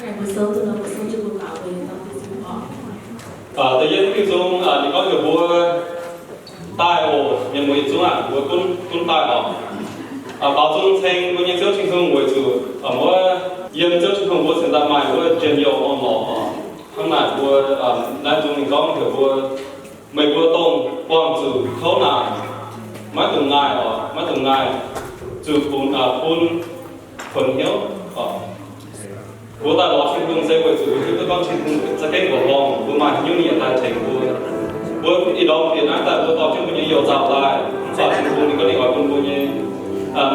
Da'yietv Ging-Sung, ninh gorngv heuc mbuo daaih oc, mienh muoz yietc zungv aah, mbuo gunv, gunv daaih oc. Baaux nzung ceng mbuo nyei Ziouv Tin-Hungh weic zuqc wuov, yiem Ziouv Tin-Hungh mbuo cingx daaih maaih wuov njien-youh orn-lorqc oc. Hnangv naaic mbuo, naaiv nzung ninh gorngv heuc mbuo, meih mbuo dongh buangh zuqc kouv naanc, maiv dungx ngaih oc, maiv dungx ngaih, zuqc bun, bun kuonx hnyouv oc. Mbuo daaih lorz Tin-Hungh se weic zuqc mbuo hiuv duqv gorngv Tin-Hungh za'gengh mbuoqc horngh, mbuo maaih hnyouv ninh yaac daaih tengx mbuo. Mbuo ih ndorm bieqc naaiv daaih mbuo dorh jienv mbuo nyei youh nzauh daaih, mv baac Tin-Hungh ninh gorngv ninh oix bun mbuo nyei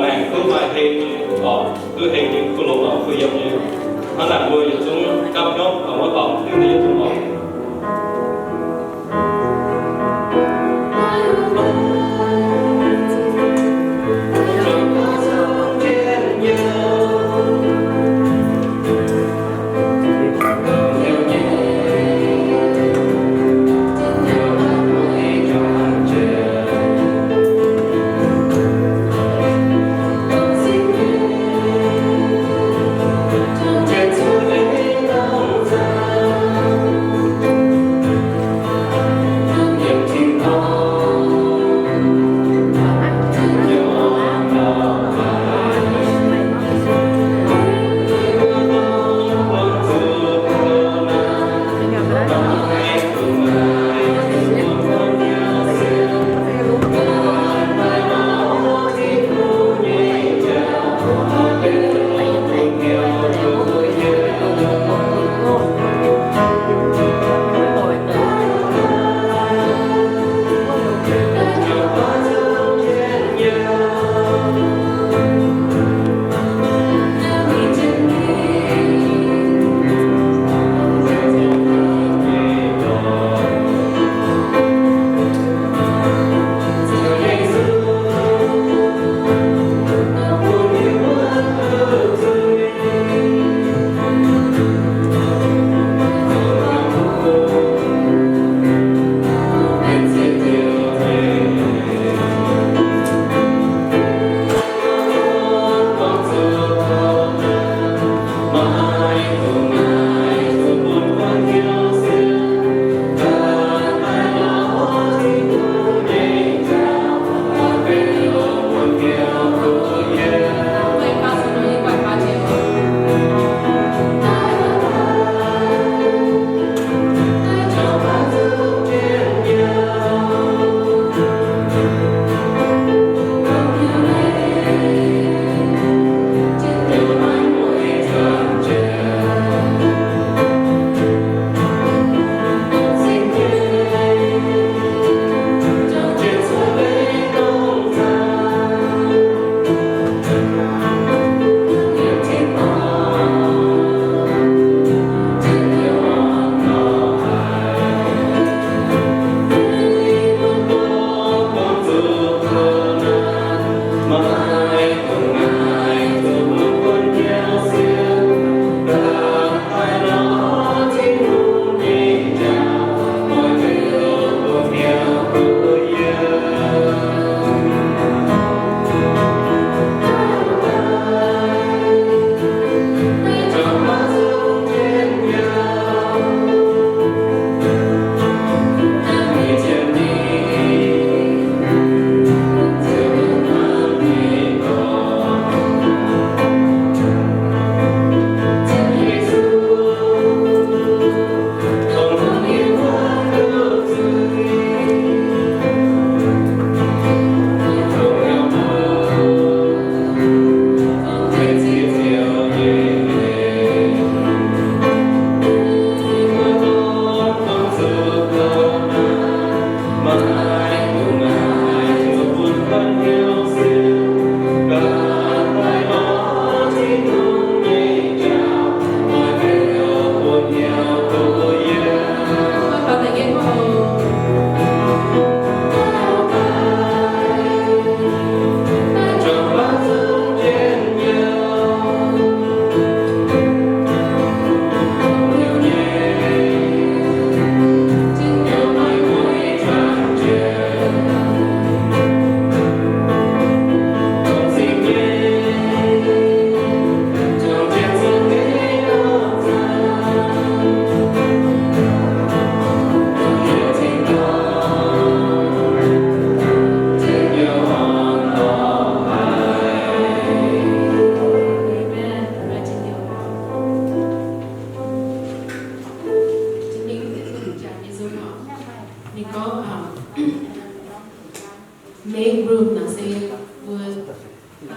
maengc duqv maaih heng nyei, duqv heng nyei, duqv longx, duqv yiem nyei. Hnangv naaic mbuo yietc zungv gapv hnyouv, mbuo baaux hnyouv nyei yietc zungv oc.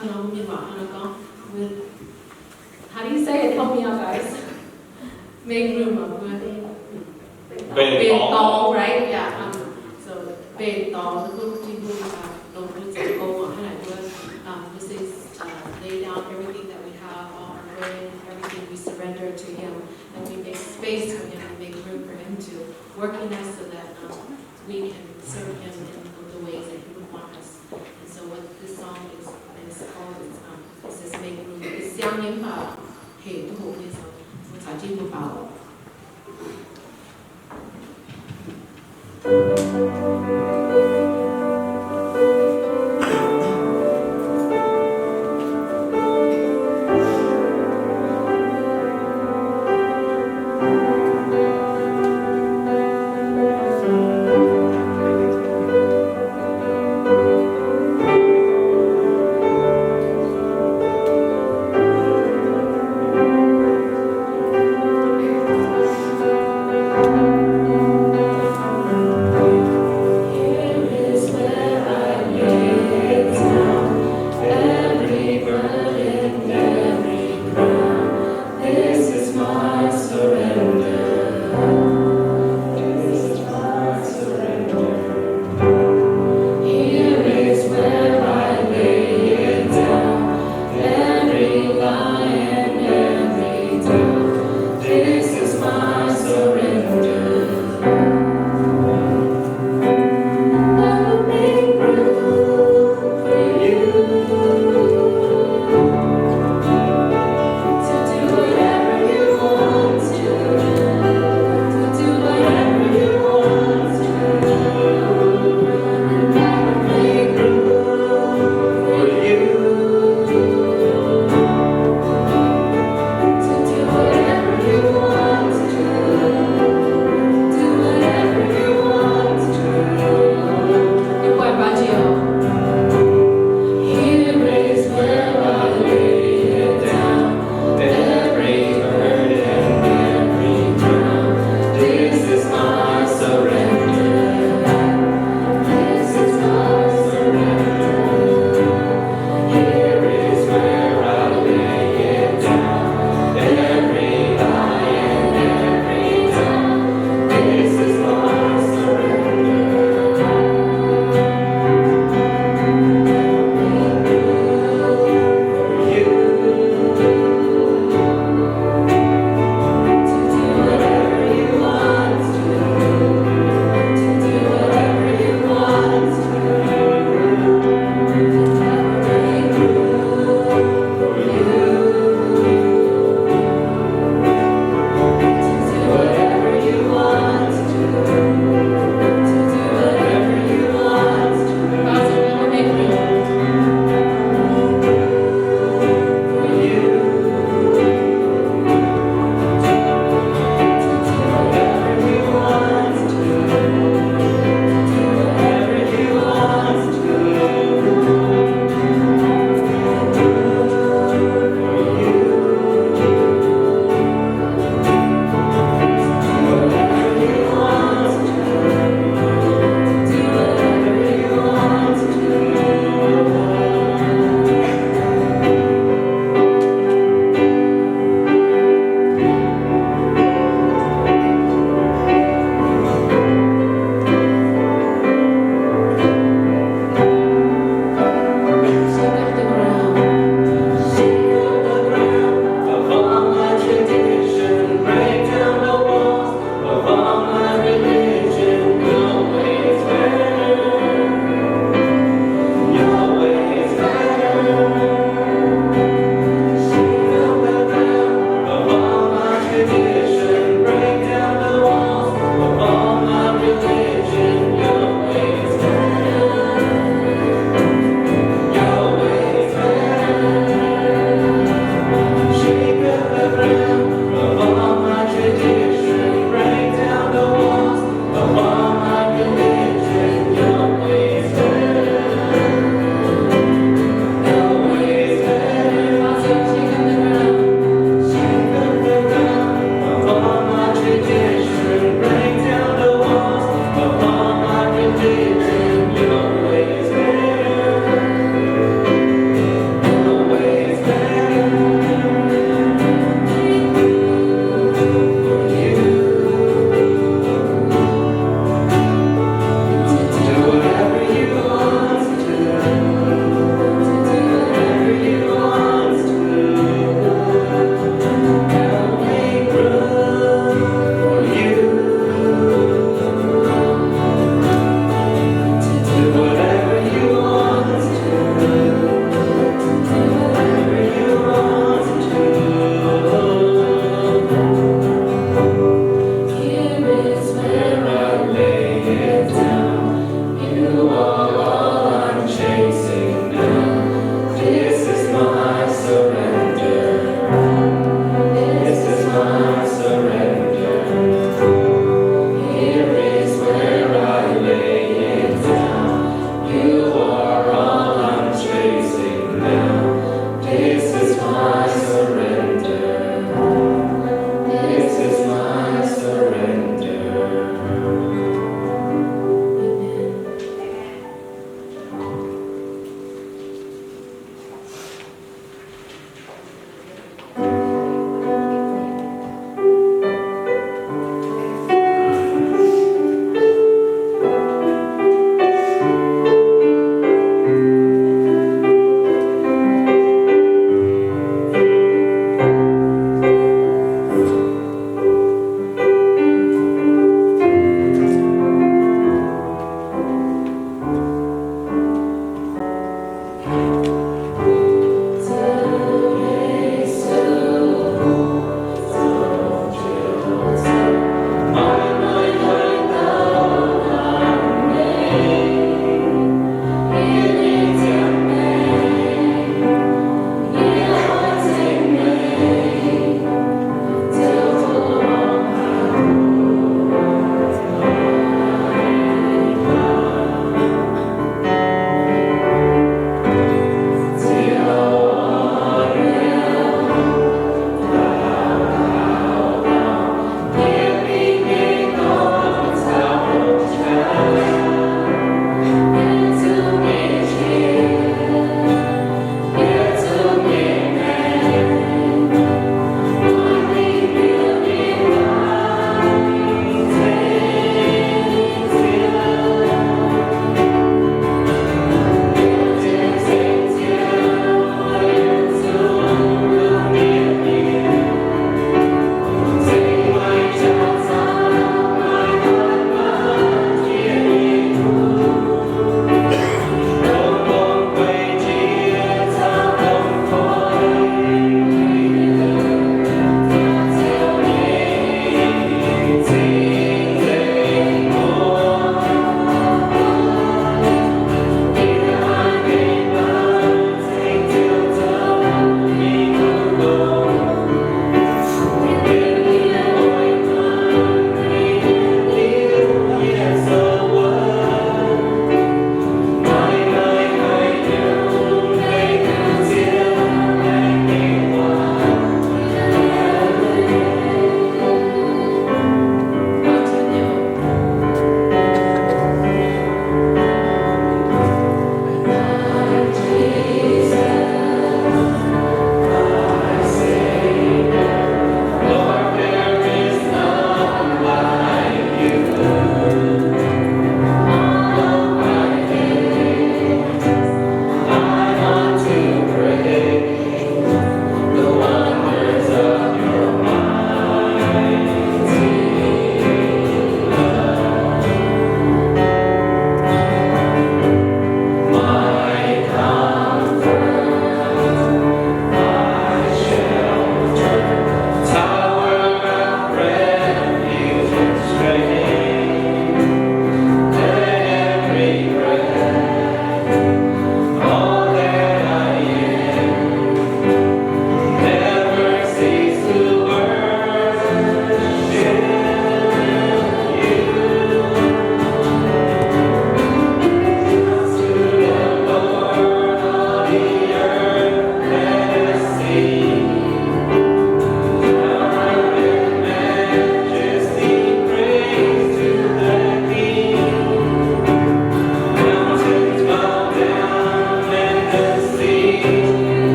Mienh waac hnangv nor gorngv, with, how do you say it? Help me out, guys. Make room, uh, mbuo benx dorngx, right? Yeah. Um, so benx dorngx, mbuo Tin-Hungh, uh, dongh mbuo zoux gong, haaix naaic mbuo, um, mbuo se, uh, lay down everything that we have, all our burden, everything we surrender to Him, and we make space for Him, we make room for Him to work in us so that, um, we can serve Him in the ways that He would want us. And so what this song is, is called, is, um, is this make room. Is siang nyei mv baac hec duqv hoqc nyei, so mbuo caux jienv mbuo baaux.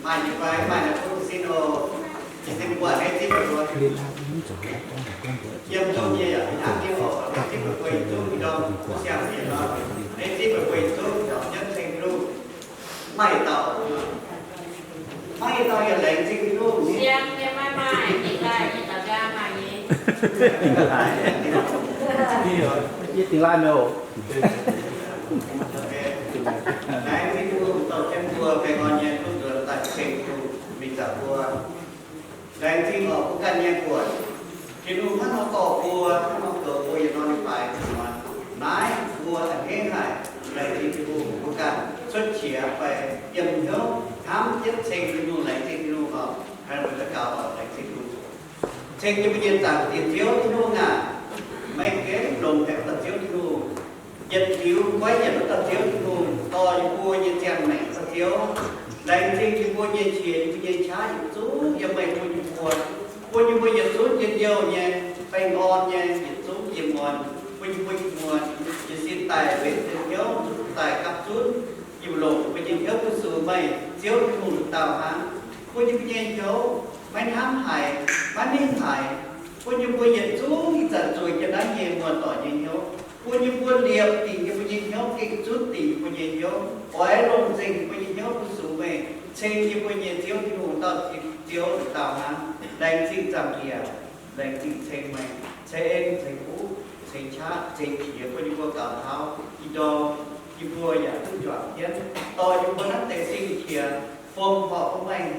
Maaih nyei fai? Maaih naaic bun sin oc. Yiem zungv nyei yaac hnangv nyei oc. Zipv mbuo yietc zungv ndorm siang-zieqc nor, zipv mbuo yietc zungv ndorm jienv ceng Tin-Hungh. Maaih dauh, maaih dauh yaac laengz zingh Tin-Hungh. Siang nyei maiv maaih, ninh daaih, ninh daaih nqaang maaih nyei. Yie dingx laanh oc. Laengz zingh Tin-Hungh dorh jienv mbuo baengh orn nyei duqv nzuonx daaih ceng Tin-Hungh mingh zaqc mbuo. Laengz zingh oc mbuo ganh nyei buonc. Tin-Hungh hnangv nor dorh mbuo, hnangv nor goux mbuo yietc norm leiz-baaix hnoi. Naaiv mbuo a'hneiv haic. Laengz zingh Tin-Hungh, mbuo ganh cuotv qiex fai yiem hnyouv hnamv jienv ceng Tin-Hungh, laengz zingh Tin-Hungh oc. Hnangv mbuo daux gaux oc, laengz zingh Tin-Hungh. Ceng jienv mbuo nyei zaangc Diex Ziouv Tin-Hungh aac, meih gengh longx haic wuov dauh Ziouv Tin-Hungh. Yietc liuz goiv yienc wuov dauh Ziouv Tin-Hungh, dorh yie mbuo nyei ziangh maengc wuov dauh Ziouv. Laengz zingh yie mbuo nyei qiex, yie mbuo nyei qaqv yietc zungv yiem meih bun yie mbuo. Bun yie mbuo yietc zungv njien-youh nyei, baengh orn nyei, yietc zungv yiem muonz. Bun yie mbuo yiem muonz nyei sin daaih mbenc nyei hnyouv, daaih gapv zunv, yie mbuo longc mbuo nyei hnyouv fu-sux meih, Ziouv Tin-Hungh, dauh hnangv. Bun yie mbuo nyei hnyouv maiv hnamv haic, maiv mingh haic. Bun yie mbuo yietc zungv ih zanc zueiz jienv naaiv nyei muoz-doic nyei hnyouv. Bun yie mbuo liepc dingc yie mbuo nyei hnyouv, gengh zunv dingc yie mbuo nyei hnyouv, oix longc nzengc yie mbuo nyei hnyouv fu-sux meih, ceng yie mbuo nyei Ziouv Tin-Hungh, dauh Ziouv dauh hnangv. Laengz zingh Zaangc Diex, laengz zingh ceng meih, ceix en, ceix fuqv, ceix qaqv, ceix qiex bun yie mbuo gaux taux ih ndorm, yie mbuo yaac duqv juangc jienv, dorh yie mbuo naaiv deix zingh qiex fongc horc bun meih.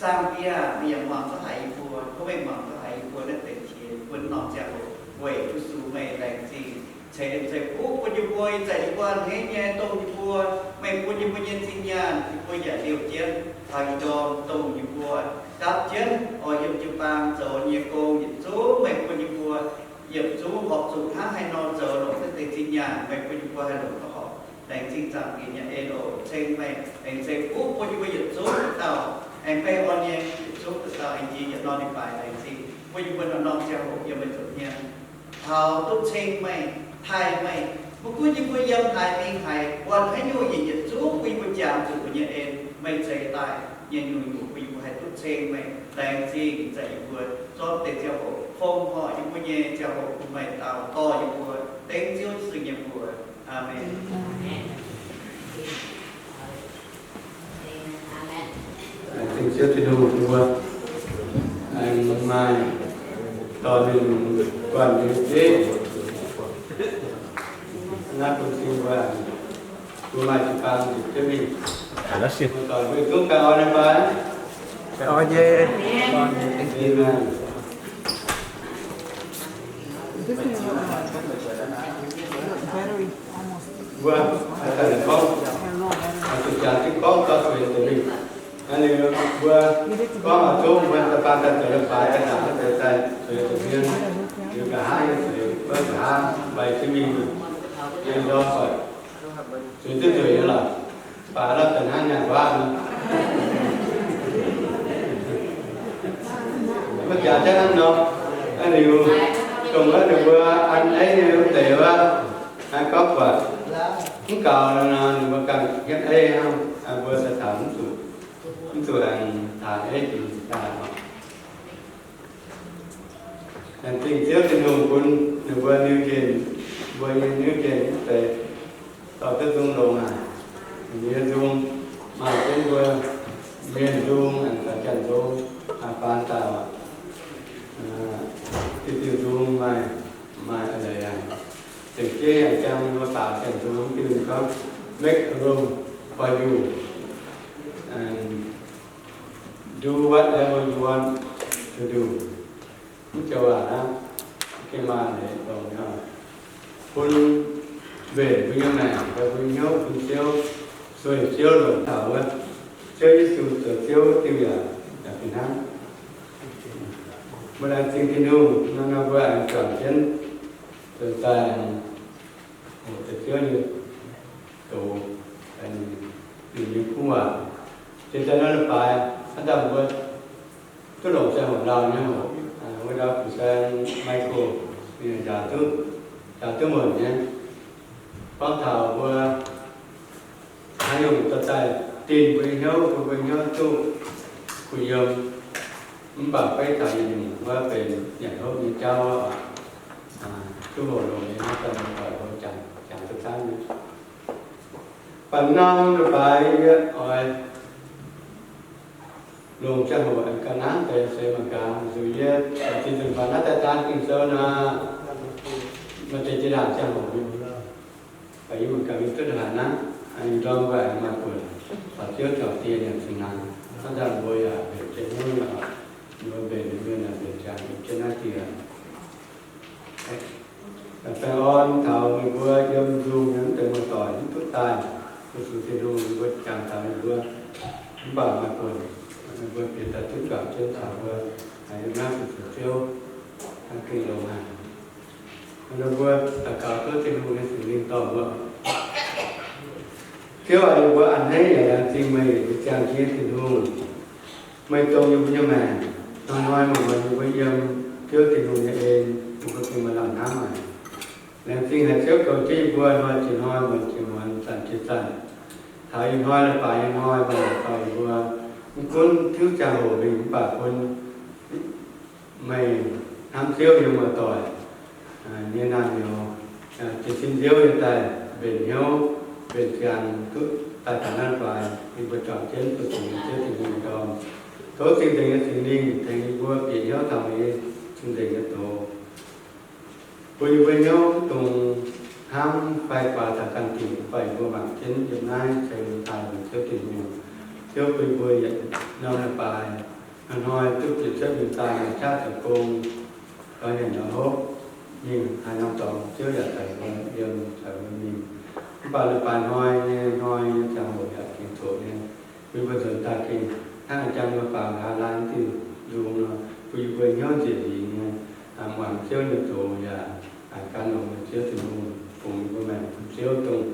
Zaangc Diex, meih yaac muangx duqv haiz yie mbuo, tov meih muangx duqv haiz yie mbuo naaiv deix qiex, yie mbuo naaiv norm ziangh hoc weic fu-sux meih. Laengz zingh ceix en ceix fuqv bun yie mbuo, ih zanc yie mbuo a'hneiv nyei, dongh yie mbuo, meih bun yie mbuo nyei zinh nyaanh, yie mbuo yaac liouh jienv taux ih ndorm, dongh yie mbuo gapv jienv oix yiem jiu-baang zoux nyei gong yietc zungv meih bun yie mbuo yietc zungv horpc zuqc hnangv haaix nor zoux longc naaiv deix zinh nyaanh, meih bun yie mbuo haih longc duqv horpc. Laengz zingh Zaangc Diex nyei en oc, ceng meih, laengz zingh fuqv bun yie mbuo yietc zungv dauh aengx baengh orn nyei, yietc zungv dauh aengx jiex yietc norm leiz-baaix. Laengz zingh bun yie mbuo norm-norm ziangh hoc yiem meih nza'hmien taux duqv ceng meih, taaih meih. Maiv gunv yie mbuo yiem haaix, mingh haaix, buatc haaix nyungc, yietc zungv bun yie mbuo jangx zuqc meih nyei en, meih zeix daaih nyei nyungc-nyungc bun yie mbuo haih duqv ceng meih. Laengz zingh zanc yie mbuo zorqv deix ziangh hoc fongc horc yie mbuo nyei ziangh hoc bun meih dau dorh yie mbuo, dengv Ziouv Yesu nyei mbuox. Aamen. Laengz zingh Ziouv Tin-Hungh bun mbuo aengx maaih dorh ninh guanh nyei zieqv naaiv bun cing mbuo, mbuo maaih jiu-baang njiec jienv mingh. Mbuo doic mbuo duqv ganh orn nyei fai? Orn nyei. Amen. Mbuo haaix zanc gorngv, haaix zanc jangx jienv gorngv gauh zueiz zuqc mingh. Naaiv ninh mbuo gorngv oix zungv mbuo da'faanh daaih zoux leiz-baaix, daaih daaih zueiz zuqc mienh, liuz nqa'haav nyei zueiz, wuov nqa'haav mbaih jienv mingh, yiem ndorm buatc zueiz duqv nzueic nyei lorqc. Baac hnangv naaiv deix hnangv nyaanh waac nor, mbuo jaax jienv hnangv nor, naaiv liuz dongh wuov ninh mbuo an eiv nyei wuov deix wuov, naaiv gorngv buatc mv gaux nor, ninh mbuo ganh hietv eiv hnangv, mbuo daaih taux mv zuqc, mv zuqc aengx taux eiv jiex daaih. Laengz zingh Ziouv Tin-Hungh bun ninh mbuo niu nqemh, mbuo nyei niu nqemh wuov deix dorh duqv nzung longx haic. Ninh nyei nzung maaih jienv mbuo mienh nzung, aengx caux janx nzung, aa, faan dauh, diuh diuh nzung maaih, maaih a'leiz aqv. Zengc jeiv yangh jangx mbuo baac janx nzung diuh ninh gorngv, make room for you and do whatever you want to do. Mv joux waac hnangv, gengh maaih leiz longx nyei. Bun mbenc mbuo nyei maengc, bun hnyouv bun Ziouv, sueih Ziouv longc taux wuov, Ziouv Yesu zoux Ziouv diuh yaac, yaac fih hnangv. Mbuo laengz zingh Tin-Hungh, nor nor mbuo aengx juangc jienv, zoux daaih, zoux Ziouv nyei doz, ninh nyei kuv waac. Jiex daaih naaiv leiz-baaix, hnangv daaih mbuo duqv longc ziangh hoc lauh nyei hoc, wuov ndau Fu-Saeng Michael ninh njaaux duqv, njaaux duqv muonc nyei, gorngv taux mbuo haaix nyungc dorh daaih dinh mbuo nyei hnyouv, bun mbuo nyei hnyouv duqv kuh yiem. Mv baac beiv taux yietc nyungc wuov benx nyanc hopv nyei jauv, duqv hoqc longx nyei, naaiv daaih mbuo doic mbuo jangx, jangx duqv dangv nyei. Baac norm leiz-baaix yie oix longc ziangh hoc aengx ga'naaiv deix seix mangc gaax, zuqc yie zinh nzunc faaux naaiv daaih daan Ging-Sou nor, maaih deix jiex ndaangc ziangh hoc mingh. Baac yie mangc gaax mingh duqv haaix naaiv, ninh ndorm wuov maaih buonc, taux Ziouv caux die nyanc cingx hnaangx, hnangv daaih mbuo yaac mbenc jienv hnyouv nyei oc. Mbuo mbenc mienh aah, mbenc ziangx jienv naaiv dieh. Baengh orn taux meih mbuo yiem nzungh nyei mv deix muoz-doic mv duqv daaih fu-sux Tin-Hungh, meih mbuo jangx taux meih mbuo, mv baac maaih buonc meih mbuo bieqc daaih duqv juangc jienv taux mbuo yiem naaiv fu-sux Ziouv, hnangv gengh longx haic. Meih mbuo daux gaux tov Tin-Hungh nyei Singx Lingh dorh mbuo. Ziouv aac, yie mbuo a'hneiv yaac laengz zingh meih, ziangh jienv Tin-Hungh. Meih dongh yie mbuo nyei maengc, hnoi-hnoi meih muonz yie mbuo yiem Ziouv Tin-Hungh nyei en, yie mbuo gengh maaih lamh hnamv haic. Laengz zingh haic Ziouv goux jienv yie mbuo hnoi jiex hnoi, muonz jiex muonz, zanc jiex zanc. Taux ih hnoi leiz-baaix nyei hnoi, meih dorh yie mbuo mv gunv tiuv ziangh hoc mingh mv baac bun meih hnamv Ziouv nyei muoz-doic nyei naamh nyouz jiez sin Ziouv nyei daaih mbenc hnyouv, mbenc ziangx duqv daaih taux naaiv leiz-baaix, yie mbuo juangc jienv fu-sux Ziouv Tin-Hungh nyei ndorm. Tov Cing-Nzengc nyei Singx Lingh tengx yie mbuo bieqc hnyouv taux meih nyei cing-nzengc nyei doz, bun yie mbuo hnyouv mv dungx hnamv fai guaax taux ganh dingc, mv baac yie mbuo mangc jienv yiem naaiv ceng daaih longc Ziouv Tin-Hungh. Ziouv bun yie mbuo yietc norm leiz-baaix hnoi-hnoi duqv bieqc cuotv mingh daaih maaih qaqv zoux gong, lorz nyanc lorz hopv, mingh haaix norm dorngx Ziouv yaac caux yie mbuo yiem, caux yie mbuo mingh. Mv baac leiz-baaix hnoi nyei, hnoi nyei ziangh hoc yaac gengh coqv nyei. Bun yie mbuo nzuonx daaih gengh hnangv jang mbuo faaux nqa'haav laai diuh nzung nor, bun yie mbuo hnyouv nzieqc nzingx nyei, muangx Ziouv nyei zoux yaac gan longx Ziouv Tin-Hungh fungx yie mbuo maengc bun Ziouv dongh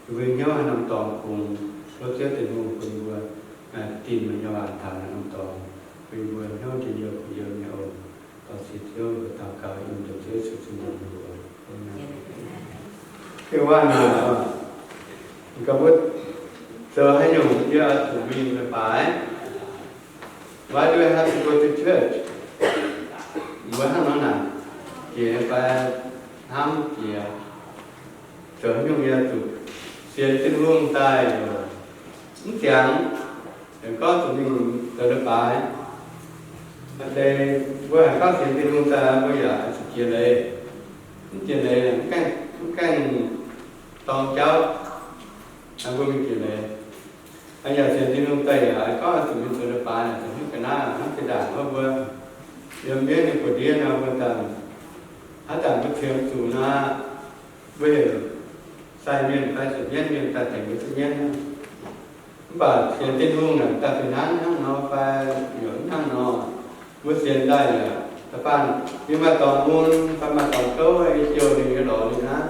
yie mbuo hnyouv haaix norm dorngx kungx tov Ziouv Tin-Hungh bun yie mbuo dinh meih nyei waac taux haaix norm dorngx, bun yie mbuo hnyouv njien-youh kuh yiem nyei oc. Dorh sic Ziouv, daux gaux yiem nzunc Ziouv Yesu Tin-Hungh nyei mbuox. Aamen. Yie waac naaic, ga'mbuo zoux haaix nyungc yie oix zuqc mingh leiz-baaix? Why do I have to go to church? Mbuo hnangv nor naaic, jiex fai hnamv jiex, zoux haaix nyungc yie zuqc sienx Tin-Hungh daaih mv ziangx, gorngv zuqc mingh zoux leiz-baaix. Maaih deix mbuo haiz gorngv sienx Tin-Hungh daaih, mbuo yaac zuqc jiex leiz. Mv jiex leiz, mv gaengh dorng jauv, mbuo mingh jiex leiz. Yaac sienx Tin-Hungh daaih yaac gorngv zuqc mingh zoux leiz-baaix, zuqc hiuv ga'naaiv hnangv zinh ndaangc wuov mbuo yiem mienv nyei buoz-ndiev nor, mbuo daaih haaix zanc mbuo qiemx zuqc nor, mbuo heuc sai mienh fai zuqc mienv mienh daaih tengx mbuo duqv mienv. Mv baac sienx Tin-Hungh naaic daaih fih hnangv hnangv nor fai yaac mv hnangv nor, mbuo sienx daaih yaac da'faanh yie maaih dorngx mun fai maaih dorngx gouv, yie jouh ninh, yie lorz ninh hnangv.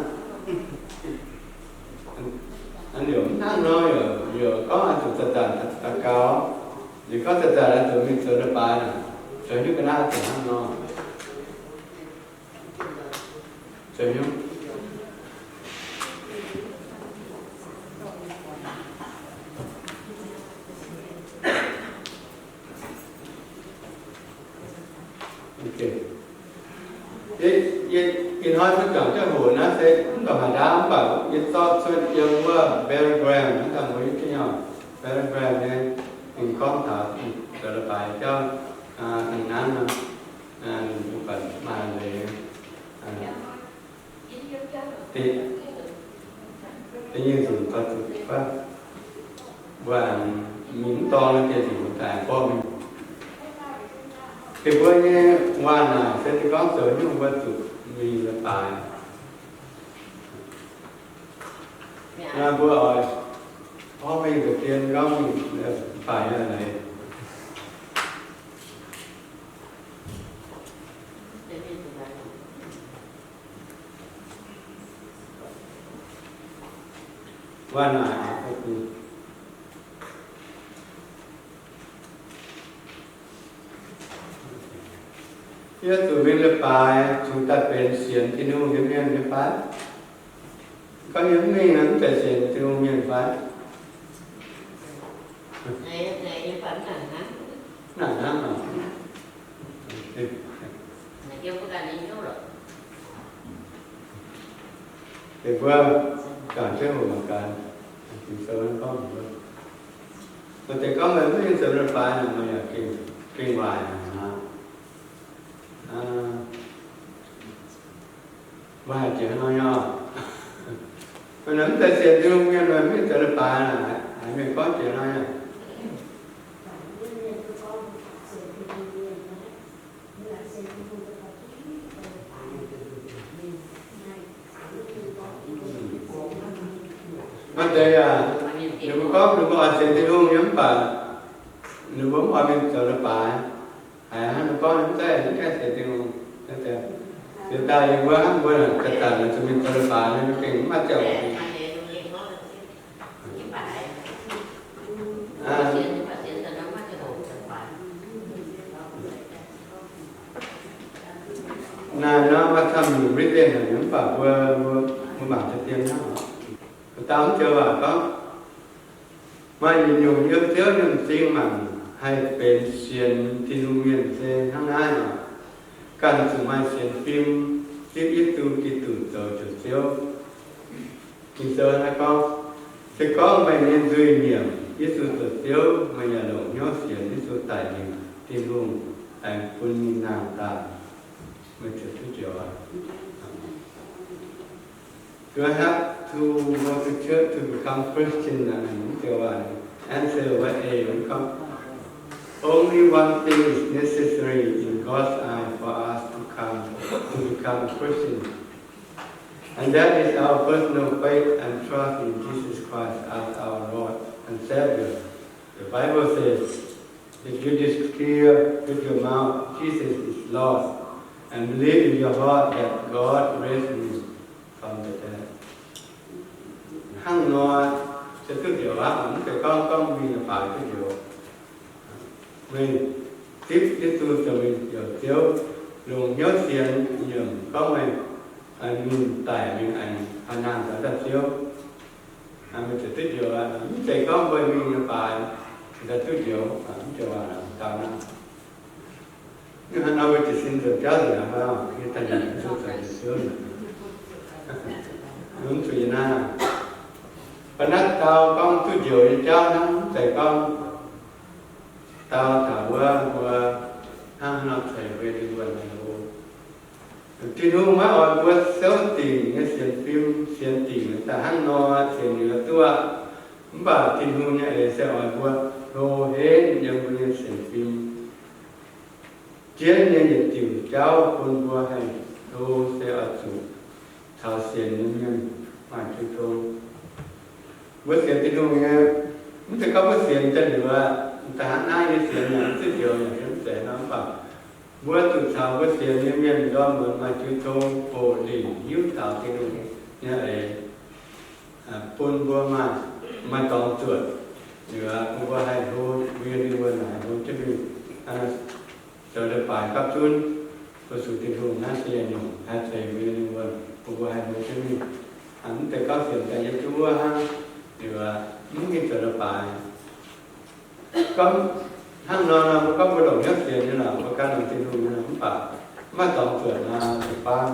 Liouc mv hnangv nor, yaac gorngv oix zuqc zanc-zanc daux gaux, liuz gorngv zanc-zanc oix zuqc mingh zoux leiz-baaix, zoux haaix nyungc ga'naaiv oix zuqc hnangv nor. Ih hnoi mbuo juangc jienv hoc naaiv se mv dungx haaix ndaauv, mv baac yie zorqv cuotv yiem wuov Billy Graham, hnangv dangh mbuo yie jienv nyei Billy Graham nyei, ninh gorngv taux zoux leiz-baaix jauv, ninh nanv nor, ninh mv baac maaih leiz, da'nyeic nzunc dorh zuqc mbuo mingh mv dorng nyei nzunc daaih borqv mingh. Deix mbuo nyei waac naaic se gorngv zoux nyungc mbuo zuqc mingh leiz-baaix. Naaiv mbuo oix porv mengh deix dien gorngv mingh leiz-baaix nyei leiz. Waac naaic, yie zuqc mingh leiz-baaix cingx daaih benx sienx Tin-Hungh nyei mienh nyei fai? Gorngv yie mv mingh, mv zeiz sienx Tin-Hungh mienh fai? Naaic hnangv nor. Deix mbuo ganh ziouc hoqc mangc gaax, Ging-Sou gorngv mbuox mbuo, maaih deix gorngv meih mv mingh zoux leiz-baaix nor, meih yaac gengh, gengh waaic aqv. Mbuo haiz jiex hnangv nor nyei oc. Meih naaic mv zeiz sienx Tin-Hungh mienh, meih mv mingh zoux leiz-baaix aqv. Haiz mienh gorngv jiex hnangv nor nyei. Maaih deix yaac, ninh mbuo gorngv ninh mbuo oix sienx Tin-Hungh nyei mv baac ninh mbuo mv oix mingh zoux leiz-baaix. Haiz hnangv ninh gorngv mv zeiz, mv gaengh sienx Tin-Hungh. Ziouc daaih yie mbuo hnangv mbuo daaih zanc-zanc zuqc mingh zoux leiz-baaix, ninh gengh mv maaih ziangh hoc. Naaiv nor maaih camv nyungc mv deix haic, mv baac mbuo, mbuo, mbuo mangc deix dien hnangv. Dauh mv joux waac gorngv, maaih nyungc-nyungc yiem Ziouv nyei m'zing mangc haih benx sienx Tin-Hungh mienh se hnangv naaiv nor, ganh zuqc maaih sienx fim, zipv Yesu Giduc zoux njoux Ziouv. Ging-Sou naaiv gorngv, se gorngv meih nyei nzuih nyiemc Yesu zoux Ziouv, meih yaac longc hnyouv sienx Yesu daic mingh, Tin-Hungh aengx bun ninh nangh daaih. Meih ziouc duqv njoux aqv. Do I have to go to church to become Christian? Answer what a come. Only one thing is necessary in God's eye for us to come to become a Christian. And that is our personal faith and trust in Jesus Christ as our Lord and Savior. The Bible says, if you declare with your mouth Jesus is Lord and believe in your heart that God raised him from the dead. Hnangv nor se duqv njoux aqv, mv zeiz gorngv gorngv mingh leiz-baaix duqv njoux. Meih zipv Yesu zoux meih njoux Ziouv, longc hnyouv sienx nyiemc gorngv meih, ninh daic mingh aengx haih nangh daaih dauh Ziouv, meih ziouc duqv njoux aqv. Mv zeiz gorngv mbuo mingh leiz-baaix daaih duqv njoux, mv zeiz waac dauh naaiv. Hnangv nor mbuo jiez sin zoux jauv nzengc aqv, mv zuqc yiem naaiv. Baac naaiv dau gorngv duqv njoux nyei jauv hnangv, mv zeiz gorngv dau taux wuov mbuo hnangv nor ceix mbuo nyei wuonh haic oc. Tin-Hungh maiv oix mbuo souv dingc nyei sienx fim, sienx dingc daaih hnangv nor sienx liuz duqv aqv. Mv baac Tin-Hungh nyei eix se oix mbuo hlo henv yiem mbuo nyei sienx fim, jienv nyei yietc diuc jauv bun mbuo haih hlo se oix zuqc caux sienx nyei mienh maaih jiu tong. Mbuo sienx Tin-Hungh nyei, mv zeiz gorngv mbuo sienx daaih liuz aqv, daaih hnangv naaiv nyei sienx yaac mv duqv njoux yaac mv zeiz nor, mv baac mbuo zuqc caux mbuo sienx nyei mienh ndorm muonz maaih jiu tong, hoqc lingc hiuv taux Tin-Hungh nyei eix, bun mbuo maaih, maaih dorngx zuotc, liuz bun mbuo haih hlo, mbuo nyei lingh wuonh haih hlo jienv mingh. Zoux leiz-baaix gapv zunv, bun zuqc Tin-Hungh naaiv se yietc nyungc haih ceix mbuo nyei lingh wuonh, bun mbuo haih hlo jienv mingh. Mv zeiz gorngv sienx daaih yiem jienv wuov hnangv, liuz mv mingh zoux leiz-baaix. Gorngv hnangv nor nor, mbuo gorngv mbuo longc hnyouv sienx nyei lorqc, mbuo gan longc Tin-Hungh nyei lorqc, mv baac mv maaih dorngx zuotc nor, zuqc baav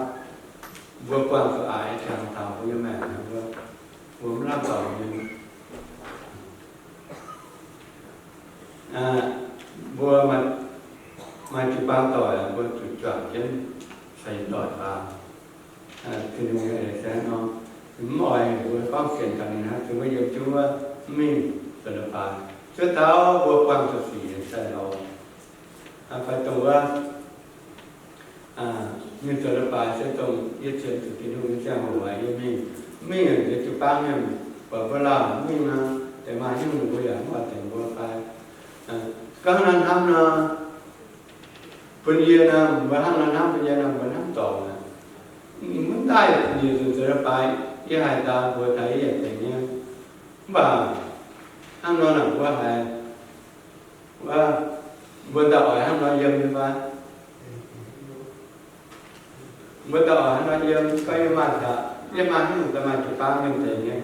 mbuo buangh zuqc aaix qangx taux mbuo nyei maengc, mbuo, mbuo mv lamh dorngx nyei. Mbuo maaih jiu-baang doic, mbuo zuqc juangc jienv ceix doic faaux. Tin-Hungh nyei eix se hnangv nor, mv oix mbuo gorngv sienx ganh ninh hnangv, zuqc mbuo yiem jienv wuov mv mingh zoux leiz-baaix. Cuotv taux mbuo buangh zuqc sic daaih lorz, fai dongh wuov mingh zoux leiz-baaix se dongh yie sienx zuqc Tin-Hungh nyei ziangh hoc yie mingh. Mv mingh aeqv, jiu-baang mienh buatc mbuo lauh mv mingh nor, deix maaih hnyouv ninh mbuo yaac mv oix tengx mbuo fai. Gorngv nor hnamv nor, bun yie nor, mbuo hnangv nor hnamv, bun yie nor mbuo hnamv dorngc aqv. Mv daaih nyic nzunc zoux leiz-baaix, yie haiz daaih mbuox daaih yie yaac tengx nyei. Mv baac hnangv nor naaic mbuo haiz, wuov, mbuo daaih oix hnangv nor yiem nyei fai? Mbuo daaih oix hnangv nor yiem, gorngv yie maaih daaih, yie maaih hnyouv daaih maaih jiu-baang mienh tengx nyei.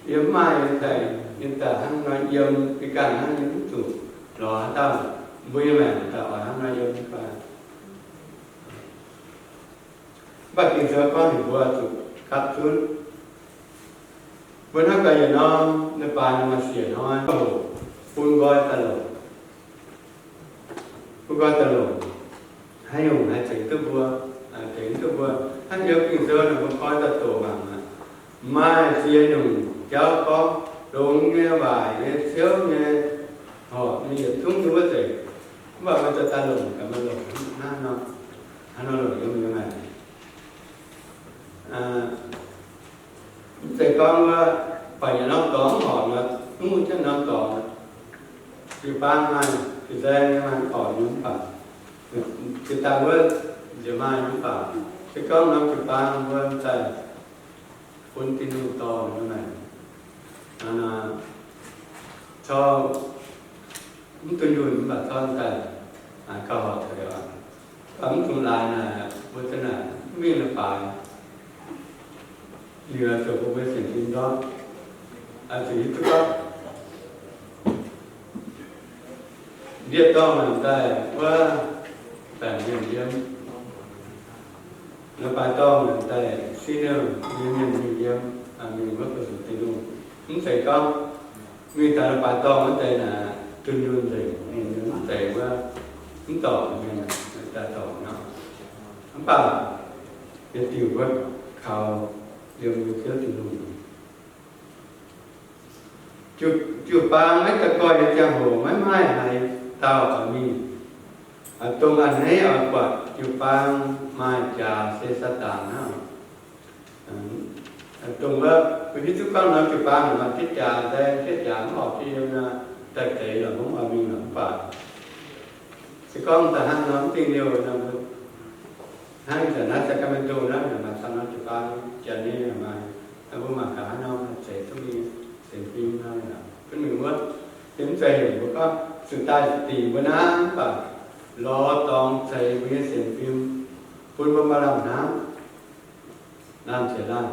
Yie mv maaih, yie daaih, yie daaih hnangv nor yiem, yie ganh hnangv yie mv zuqc lorz haaix dauh. Mbuo nyei maengc daaih oix hnangv naaiv yiem fai? Mv baac Ging-Sou gorngv heuc mbuo zuqc gapv zunv. Mbuo hnamv gaax yietc norm leiz-baaix maaih siec hnoi, bun nqoi daaih longc, bun nqoi daaih longc, haaix nyungc haih tengx duqv mbuo, tengx duqv mbuo. Hnangv yiem Ging-Sou naaic mbuo koi daaih doqc mangc aqv. Maaih ziex nyungc jauv gorngv longx nyei, waaic nyei, ciouv nyei, horpc nyei, yietc zungv nyei wuov deix. Mv baac mbuo zoux daaih longc gaax, mbuo longc hnangv nor, hnangv nor longc yiem mbuo maengc. Mv zeiz gorngv wuov, baac yietc norm dorngx horpc nor, mv jienv norm dorngx. Jiu-baang maaih, jiu-nzaeng maaih horpc nyei mv baac, jiu-dangh wuov nziex maaih mv baac, se gorngv norm jiu-baang mbuo daaih bun Tin-Hungh dorh mbuo maengc, corc mv dunh yunh mv baac corc daaih gauh horpc zuqc liuz aqv. Mv dungx laaix naaic, mbuo za'naaic mv mingh leiz-baaix, liuz zuqc mbuo mbuo sienx fim ndortv, zuqc hiuv duqv gorngv ndie-dorngh naaic daaih wuov baengc mienh yiem, leiz-baaix dorngh naaic daaih sinv nyei mienh mingh yiem, mingh wuov fu-sux Tin-Hungh. Mv zeiz gorngv mingh taux leiz-baaix dorngh wuov deix naaic dunh yunh nzengc, ninh mv zeiz wuov, mv dorngc mienh daaih dorngc nor. Mv baac yietc diuc wuov kaux yiem mbuo Ziouv Tin-Hungh. Jiu-baang maiv daux gaux nyei ziangh hoc maiv maaih haaix dauh oix mingh. Dongh a'hneiv oix buatc jiu-baang maaih jaax se Saadaan hnangv. Dongh wuov mbuo hiuv duqv gorngv nor, jiu-baang maaih ziex jaax, nzaeng ziex jaax mv horpc yiem nor, daaih deix lorqc, mv oix mingh lorqc. Mv baac se gorngv daaih hnangv nor mv dingh liouh nor, hnangv ih zanc naaiv Sacramento naaiv maaih camv norm jiu-baang, Janx nyei maaih, mbuo mangc gaax hnangv nor haih ceix duqv mingh sienx fim nor. Gunv mingh wuov, mv zeiz heuc mbuo gorngv zuqc daaih dingc mbuo naaiv, mv baac lorz dorngx ceix mbuo nyei sienx fim bun mbuo maaih lamh hnamv, lamh ceix lamh,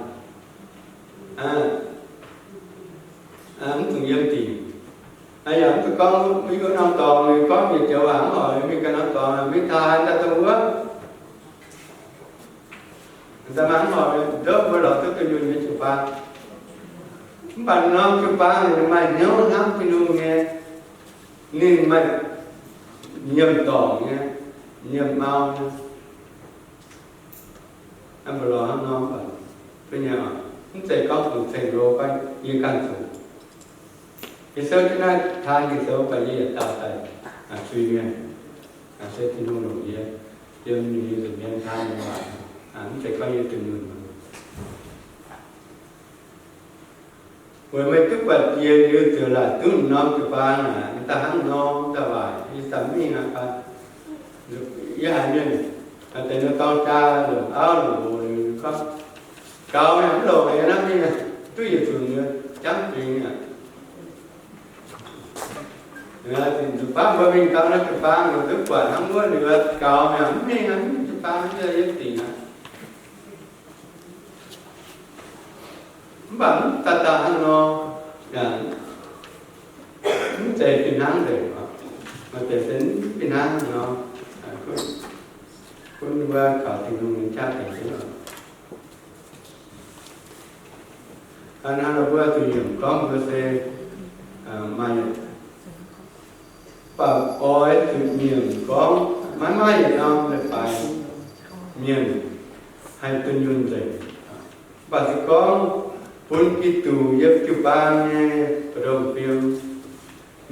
mv dungx yiem dingc. Yaac mv dungx gorngv mingh wuov norm dorngx, mingh gorngv yietc joux waac mv horpc, mingh ganh norm dorngx mingh taux haaix daaih dongh wuov. Daaih mangc mv horpc, ndortv mbuo lorz duqv dunh yunh nyei jiu-baang. Mv baac norm jiu-baang ninh maaih hnyouv hnamv Tin-Hungh nyei, ninh maaih nyiemc dorngc nyei, nyiemc mau nyei. Mbuo lorz hnangv nor mv baac, mv zeiz gorngv fungc ceng-lo fai yie ganh zuqc. Yie souv jienv naaiv taan Ging-Sou baac yie yietc dauh daaih zuiz mienh, se Tin-Hungh longc yie yiem ninh nyei nza'hmien taan nyei waac, mv zeiz gorngv yie dunh yunh. Weic meih duqv buatc jiex liuz ziouc laaic duqv norm jiu-baang aqv. Daaih hnangv nor daaih waaic, yie daaih mingh aqv. Yie haiz mienh deix nor dorng jaa longc auv longc nqox liuz gorngv, gaux yaac mv longc aqv, naaiv mingh duqv yietc zunc nyei, jamv fingx aqv. Zuqc baav mbuo mingh gaux naaiv jiu-baang, mbuo duqv buatc hnangv wuov liuz, gaux yaac mv mingh aqv, mv mingh jiu-baang, yie dingc aqv. Mv baac mv daaih daaih hnangv nor, mv zeiz fih hnangv nzengc. Maaih deix se mv fih hnangv nor, gunv wuov kaux Tin-Hungh nyei jaav deix jienv. Hnangv nor mbuo zuqc nyiemc gorngv mbuo se maaih, baac oix zuqc nyiemc gorngv maiv maaih yietc norm leiz-baaix mienh haih dunh yunh nzengc. Mv baac se gorngv bun Giduc yiem jiu-baang nyei mbu'ndongx fim,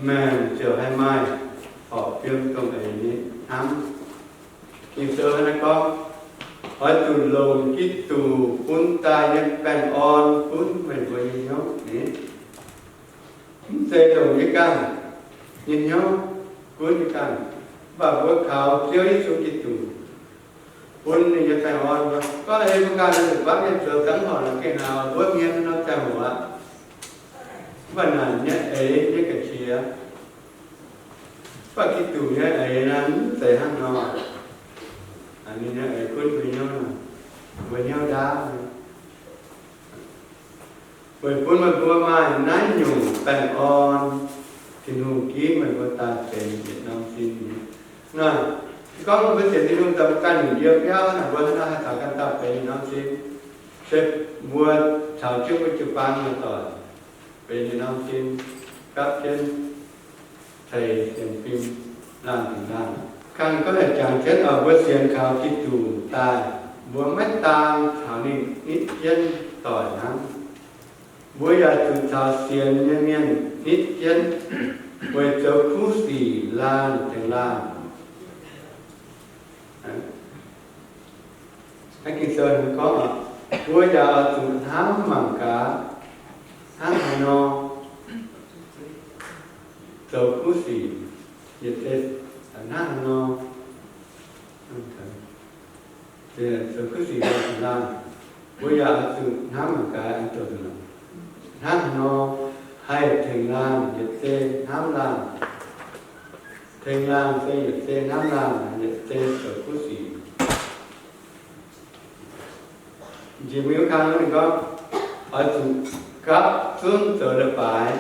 maengc ziouc haih maaih horpc fim dongh eix nyei hnamv. Ging-Sou hnangv naaiv gorngv, oix zuqc longc Giduc bun daaih nyei baengh orn gunv meih mbuo nyei hnyouv ni. Mv zeiz longc yie ganh nyei hnyouv gunv yie ganh, mv baac mbuo kaux Ziouv Yesu Giduc bun ninh nyei baengh orn. Gorngv ei mbuo ganh zuqc baamh mienh zoux dangv horc la'gengh hnaaux, mbuo mienh nor ziangh hoc aqv. Mv baac naaic nyei eix nyei ga'qiex, mv baac Giduc nyei eix naaiv mv zeiz hnangv nor. Ninh nyei eix gunv mbuo hnyouv, mbuo hnyouv ndaauv. Weic bun meih mbuo maaih naaiv nyungc baengh orn, Tin-Hungh ginv meih mbuo daaih benx yietc norm sin nyei Naaiv, se gorngv mbuo sienx Tin-Hungh daaih mbuo ganh nyungc yiem biauv naaic, mbuo hnangv naaiv haih taux ganh dauh benx ninh norm sin. Se mbuo caux jienv mbuo jiu-baang muoz-doic benx ninh norm sin, gapv jienv ceix sienx fim, laanh dingc laanh. Kang gorngv yaac jangx jienv oc, mbuo sienx kaux Giduc daaih, mbuo maiv daan caux ninh nitv jienv doic hnangv. Mbuo yaac zuqc caux sienx nyei mienh nitv jienv, weic zoux kuv sic laanh tengx laanh. Naaiv Ging-Sou gorngv, mbuo yaac oix zuqc hnamv mangc gaax, hnangv haaix nor zoux kuv sic, yietc zei hnangv haaix nor zoux kuv sic laanh. Mbuo yaac oix zuqc hnamv mangc gaax, hnangv haaix nor haih tengx laanh, yietc zei hnamv laanh, tengx laanh se yietc zei hnamv laanh, yietc zei zoux kuv sic. Njiec miuc kang ninh gorngv, oix zuqc gapv zunv zoux leiz-baaix,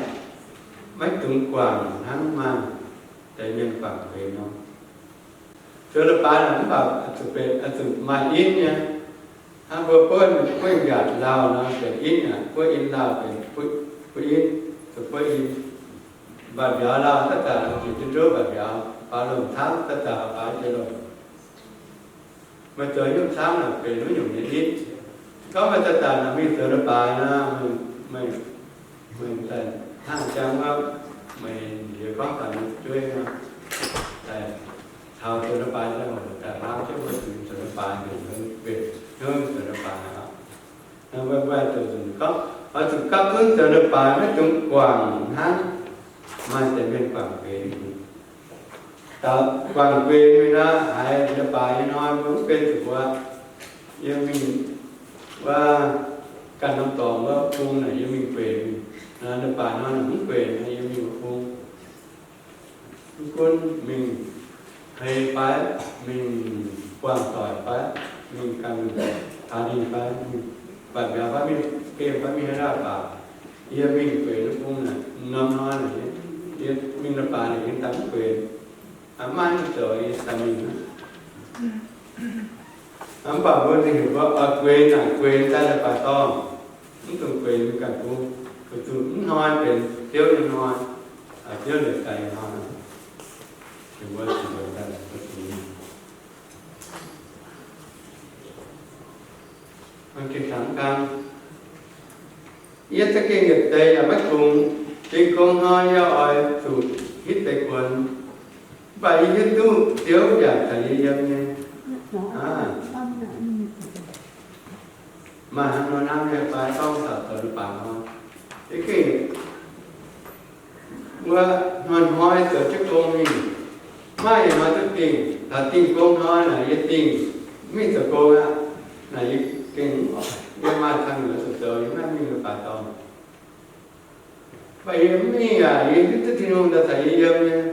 maiv dungx guangc hnangv maaih deix mienh guangc benx nor. Zoux leiz-baaix naaic mv baac zuqc maaih in nyei. Hnangv mbuo buov, buov in-nqaatc lauh nor benx in aqv, buov in lauh benx buov in, zuqc buov in. Mbatc mbiauz lauh daaih zanc zuqc jienv nduov mbatc mbiauz, faaux lomc camv daaih zanc faaux jienv lomc. Meih zoux nyungc camv naaic benx wuov nyungc nyei in. Gorngv meih daaih zanc naaic mingh zoux leiz-baaix nor, meih, meih daaih hnangv jangx wuov, meih nziex gorngv daaih mingh jueiv nor, daaih taux zoux leiz-baaix daaih, daaih hnangv jienv mbuo zuqc zoux leiz-baaix, mbenc hnyouv zoux leiz-baaix aqv. Naaiv mbuo, mbuo zuqc gorngv, oix zuqc gapv zunv zoux leiz-baaix, maiv dungx guangc hnangv maaih deix mienh guangc benx. Taux guangc gueix mingh nor, haiz leiz-baaix nyei hnoi mbuo mv benx zuqc mbuo yiem mingh wuov ganh norm dorngx wuov bung naaic yiem mingh gueix mingh. Leiz-baaix hnoi naaic mv gueix nor, yiem mingh wuov bung. Mv gunv mingh hei fai, mingh buangh doic fai, mingh ganh taux ninh fai, mingh mbatc mbiauz fai, mingh gemh fai, mingh haaix dauh baac, yie mingh gueix wuov bung naaic, norm hnoi naaic, yie mingh leiz-baaix naaic yie daaih mv gueix. Maiv maaih zoux yie daaih mingh aqv. Mv baac mbuo ninh heuc mbuo oix gueix naaic gueix daaih leiz-baaix dorngh, mv dungx gueix mingh ganh bung, weic zuqc mv hnoi benx Ziouv nyei hnoi, Ziouv liepc daaih nyei hnoi. Mbuo zuqc daaih, mbuo zuqc Yie za'gengh yietc deix yaac maiv kungx. Dingh gong hnoi yie oix zuqc hitv deix kuonx, mv baac yie hiuv duqv Ziouv yaac caux yie yiem nyei. Maaih hnangv nor hnamv nyei fai gorngv taux zoux leiz-baaix nor, yie gengh wuov hnoi-hnoi zoux jienv gong mingh. Maaih ih hnoi duqv dingh, taux dingh gong hnoi naaic yie dingh, mingh zoux gong aqv. Naaic yie gengh, yie maaih cang-nzuonx zoux, yie maiv mingh leiz-baaix dorngh. Mv baac yie mv mingh aac, yie hiuv duqv Tin-Hungh daaih caux yie yiem nyei.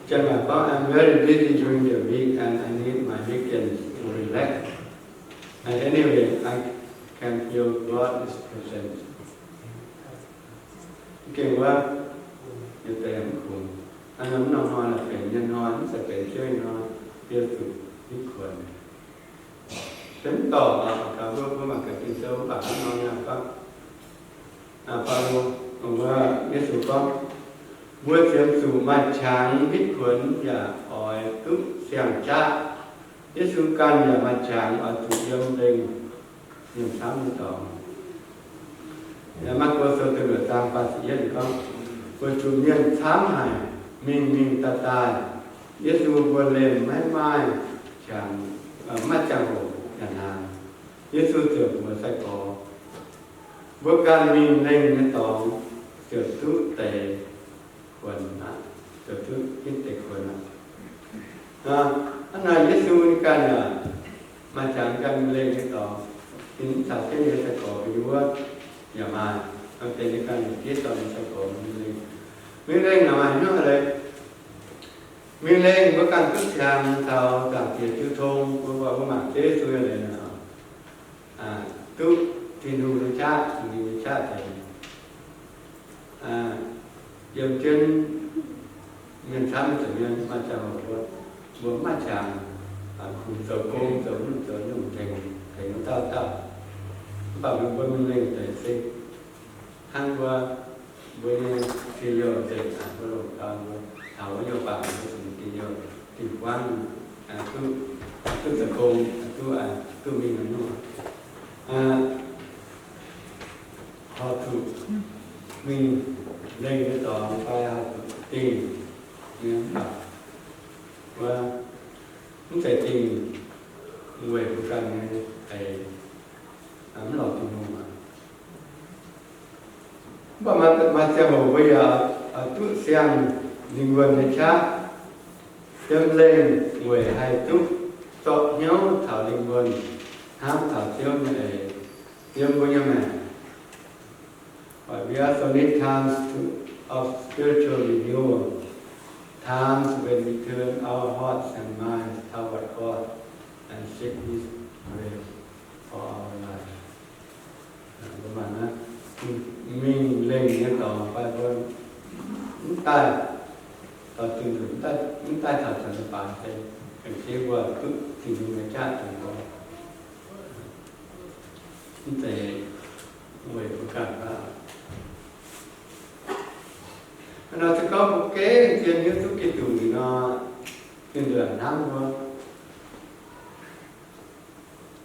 Janx-maac gorngv, I'm very busy during the week and I need my weekends to relax. And anyway, I can feel God is present. Gengh wuov, yie deix mv kungx. Hnangv naaiv norm hnoi naaic benx yie hnoi, mv zeiz benx Ziouv nyei hnoi, yie zuqc hitv kuonx. Se mv dorngc oc, gaax mbuo, mbuo mangc gaax Ging-Sou mv baac hnangv nor nyei gorngv, Baulo, wuov Yesu gorngv, mbuo ziemx zuqc maaih qangx hitv kuonx yaac oix duqv siang-jaav. Yesu ganh yaac maaih qangx oix zuqc yiem lengh mienh camv nyei dorngx. Yaac Maako Sou da'luoqc zaang faah ziepc yietv gorngv, weic zuqc mienh camv haic, mingh mingh daaih daaih, Yesu mbuo lengh maiv maaih qangx, maiv ziangh hoc nyanc hnaangx. Yesu ziouc mbuox sai-gorx, mbuo ganh mingh lengh nyei dorngx ziouc duqv deix kuonx aqv, ziouc duqv hitv deix kuonx aqv. Hnangv naaic Yesu ninh ganh yaac maaih qangx ganh mingh lengh nyei dorngx. Ninh mv caux jienv ninh nyei sai-gorx mingh wuov yaac maaih, maaih deix ninh ganh yaac diev dorh ninh sai-gorx mingh lengh. Mingh lengh naaic maaih hnyouv leiz, mingh lengh mbuo ganh duqv siang taux Zaangc Diex jiu tong, mbuo mbuo mangc Ziouv Yesu nyei leiz naaic, duqv Tin-Hungh nyei qaqv, Singx Lingh nyei qaqv tengx yiem jienv mienh camv mienh zoux mienh maaih ziangh hoc mbuo, mbuo mv maaih qangx kungx zoux gong zoux nyungc zoux nyungc tengx, tengx wuov dauh dauh. Mv baac mbuo mingh lengh deix se hnangv mbuo, mbuo nyei tin-youh nzengc, mbuo longc gau mbuo taux wuov youh baac mbuo zungv tin-youh, tin-guangv, duqv, duqv zoux gong, duqv, duqv mingh nyungc, horpc zuqc mingh lengh nyei dorngx fai horpc zuqc dingh nyei, mv baac wuov mv zeiz dingh weic mbuo ganh nyei eix, mv lorz Tin-Hungh aqv. Mv baac maaih ziangh hoc mbuo yaac duqv siang lingh wuonh nyei qaqv yiem lengh weic haih duqv zorqv hnyouv taux lingh wuonh, hnamv taux Ziouv nyei eix yiem mbuo nyei maengc. But we also need times to, of spiritual renewal, times when we turn our hearts and minds toward God and seek His will for our life. Mbuo mangc naaiv, mingh lengh nyei dorngx fai mbuo mv daaih dorh zunh nzunc, mv daaih taux zanc leiz-baaix se, gengh jiex mbuo duqv Tin-Hungh nyei qaqv dongh mbuo mv zeiz weic mbuo ganh aqv. Hnangv nor se gorngv mbuo gengh zien hiuv duqv Giduc nor, Tin-Hungh hnamv mbuo.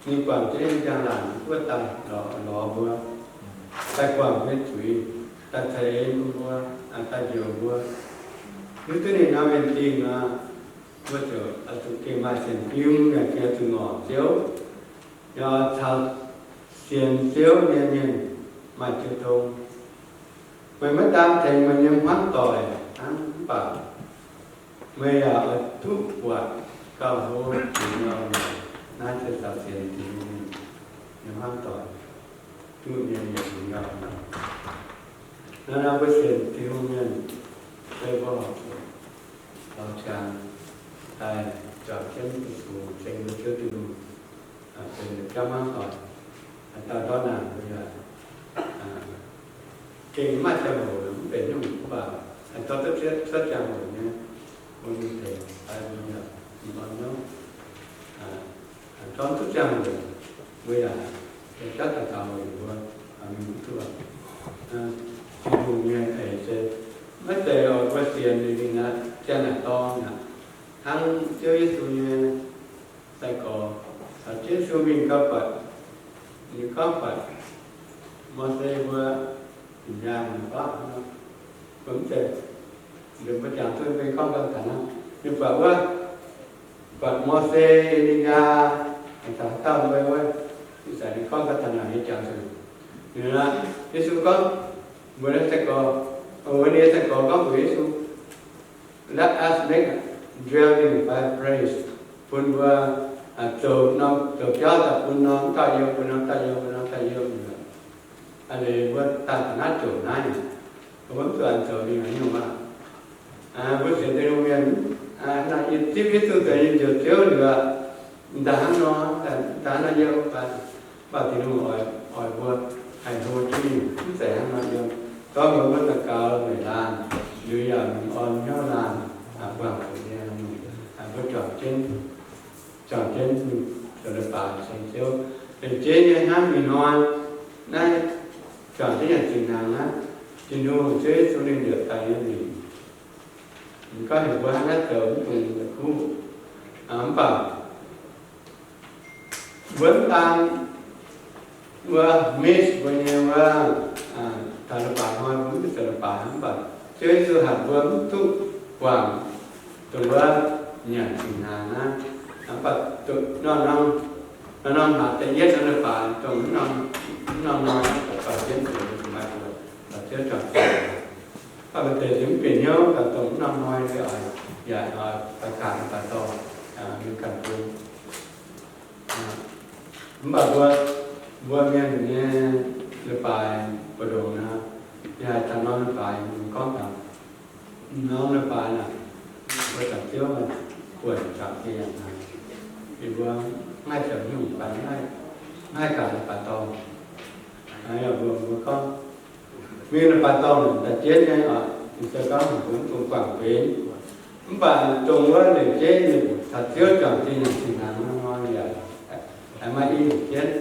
Ninh guangc jienv njang-laangc buov daaih lorz mbuo, daaih guangc mbuo nyei zuiz, daaih ceix en bun mbuo, daaih njoux mbuo. Hiuv duqv ninh nor, mienh dingh nor, mbuo ziouc oix zuqc gengh maaih sienx fim, yaac gengh oix zuqc ngorc Ziouv, yaac caux sienx Ziouv nyei mienh maaih jiu tong. Meih maiv daan tengx meih nyei hmuangv doic hnangv, mv baac meih yaac oix duqv buatc gauh hlo jiex nyei orn-lorqc. Naaiv se caux sienx Tin-Hungh nyei hmuangv doic duqv nyei yietc liuz nyei orn-lorqc. Naaiv nor mbuo sienx Tin-Hungh mienh se mbuo horpc zuqc lorz qangx daaih juangc jienv fu-sux ceng mbuo Ziouv Tin-Hungh, benx jauv hmuangv doic. Dauh ndortv naaic mbuo yaac gengh maaih ziangh hoc mv benx nyungc, mv baac dorh duqv cuotv ziangh hoc nyei, mbuo mingh tengx fai mbuo yaac mingh orn hnyouv. Dorh duqv ziangh hoc mbuo yaac jauv daux gaux weic mbuo mingh duqv. Tin-Hungh nyei eix se maiv zeiz oix mbuo sienx ninh mingh aqv, ziangh naaic dorng aqv. Hnangv Ziouv Yesu nyei sai-gorx, Ziouv Yesu mingh gau buatc, ninh gorngv buatc Mose mbuo, ih nyaanh gorngv, mbuo mv zeiz, mbuo jangx duqv mbuo gorngv gau taux naaiv, ninh buatc wuov, buatc Mose, Elijah, taux haaix dauh mbuo wuov, ih zanc ninh gorngv gau taux naaic nyei jangx zuqc. Ninh, Yesu gorngv mbuox ninh sai-gorx, mbuox ninh sai-gorx gorngv mbuox Yesu, Let us make dwelling by place, bun mbuo zoux norm, zoux biauv daaih bun norm dauh yiem, bun norm dauh yiem, bun norm dauh yiem. Aa, mbuo daaih taux naaiv ziouc naaiv, mbuo mv zuqc zoux ninh haaix nyungc aqv. Mbuo sienx Tin-Hungh mienh, yie zipv Yesu zoux yie njoux Ziouv liuz, m'daaih hnangv nor, m'daaih hnangv nor yiem, mv baac Tin-Hungh oix, oix mbuo haih hlo jienv mingh, mv zeiz hnangv nor yiem. Gorngv mbuo maiv daux gaux weic laanh, liuz yaac mingh orn hnyouv laanh, buangh zuqc nyei, mbuo juangc jienv, juangc jienv zoux leiz-baaix ceng Ziouv. Lengc jeiv nyei hnangv ih hnoi naaiv, juangc jienv nyanc zingh hnaangx naaiv, Tin-Hungh Ziouv Yesu ninh njiec daaih nyei lingc. Ninh gorngv heuc mbuo hnangv naaiv zoux mv dungx la'kuqv. Mv baac mbuo mv daan, mbuo miss mbuo nyei wuov, taux leiz-baaix hnoi mbuo mv duqv zoux leiz-baaix, mv baac Ziouv Yesu hatc mbuo mv duqv guangc dongh wuov nyanc zingh hnaangx naaiv. Mv baac norm-norm, norm-norm hlaax da'yietv norm leiz-baaix dongh mv norm, mv norm hnoi, baac jienv zuqc maaih buonc, baac Ziouv juangc jienv. Mv baac maaih deix zungv mv bieqc hnyouv, dongh mv norm hnoi nyei oix, yaac oix daux gaux daaih dorh mingh ganh bun. Mv baac mbuo, mbuo mienh nyei leiz-baaix mbu'ndongx nor, yie haiz taux norm leiz-baaix gorngv taux norm leiz-baaix naaic, mbuo caux Ziouv buonc juangc dieh yangh hnaangx. Ninh mbuo mv haih zoux nyungc, mv haih gaux leiz-baaix dorngh. gorngv, mingh leiz-baaix dorngh daaih jienv nyei oc. Ninh se gorngv mbuo mv dungx guangc benx. Mv baac dongh wuov ninh jienv ninh taux Ziouv juangc zingh nyei zinh hnaangx nor yaac aengx maaih i hnyouv jienv.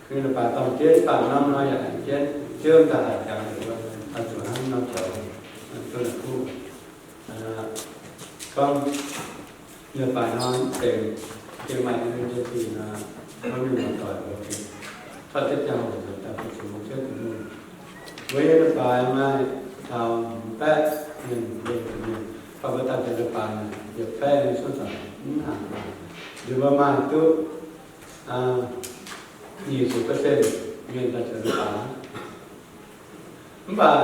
Mingh leiz-baaix dorngh jienv, mv baac norm nor yaac aengx jienv. Ziouv daaih haiz jangx ninh mbuo oix zuqc hnangv nor zoux, duqv la'kuqv. Gorngv leiz-baaix hnoi mv deix, gengh maaih nyei zingh nor, hnangv mingh muoz-doic mbuo gengh cuotv jienv ziangh hoc daaih fu-sux Ziouv Tin-Hungh. Mbuo nyei leiz-baaix maaih taux hmz baeqv mienh, mienh, mienh, baac mbuo daaih zoux leiz-baaix naaic, yietc baeqv nyei cuotv zanc mv nangc. Liuz mbuo maaih duqv nyic ziepc percent mienh daaih zoux leiz-baaix. Mv baac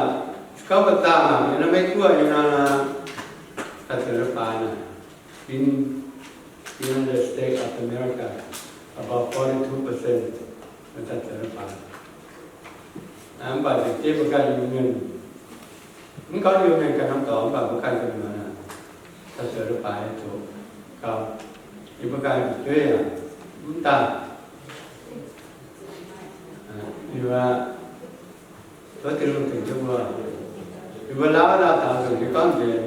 gorngv ba'zanc aqv, yiem naaiv Meiv Guoqv nyei nor, daaih zoux leiz-baaix naaic, in United States of America, about forty-two percent daaih zoux leiz-baaix. Mv baac nzengc jeiv mbuo ganh Iu-Mienh, mv gorngv Iu-Mienh ganh norm dorngx, mv baac mbuo ganh gu'nyuoz daaih zoux leiz-baaix zuqc gauh, yie mbuo ganh fu'jueiv yaac mv daaih. Liuz aqv, tov Tin-Hungh tengx jienv mbuo. Liuz mbuo lauh lauh taux nzengc nyei gorngv nzengc,